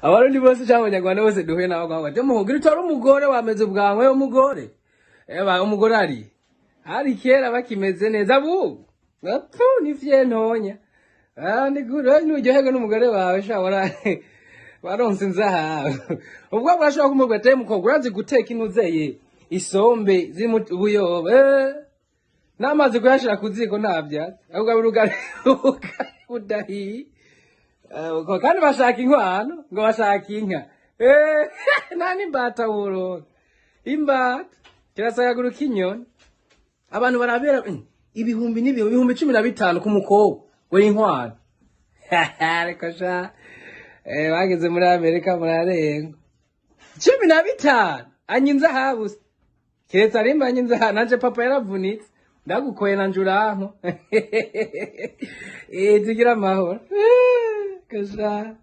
Abarundi bose cyangwa Abanyarwanda bose duhuye nabo ngo ati: "Muhugira utari umugore wameze ubwanwe." Umugore eba umugore ari kera bakimeze neza, bubu bapfu ni vyentonya. Ah, ni gure nuryoherwe n'umugore wawe sha, wara waronse inzahabu. Ubwo burashobora kumubwira ati: "Mukobwa, urazi guteka inuzeye isombe zirimo ubuyobe?" N'amazi kuyashira ku ziko ntavyatsi, ahubwo ubugari budahiye. Kandi bashaka inkwano, ngo bashaka inka. Nta n'imbata woronka, imbata kirasagagura inyoni. Abantu barabera ibihumbi n'ibihumbi, 15,000 ku mukobwa ngo inkwano. Ariko sha, bageze muri Amerika murarenga 15 anya inzahabu se. Keretse arimba anya inzahabu, nanje papa yaravunitse, ndagukoye nanje uranko. Tugira amahoro. Kasha.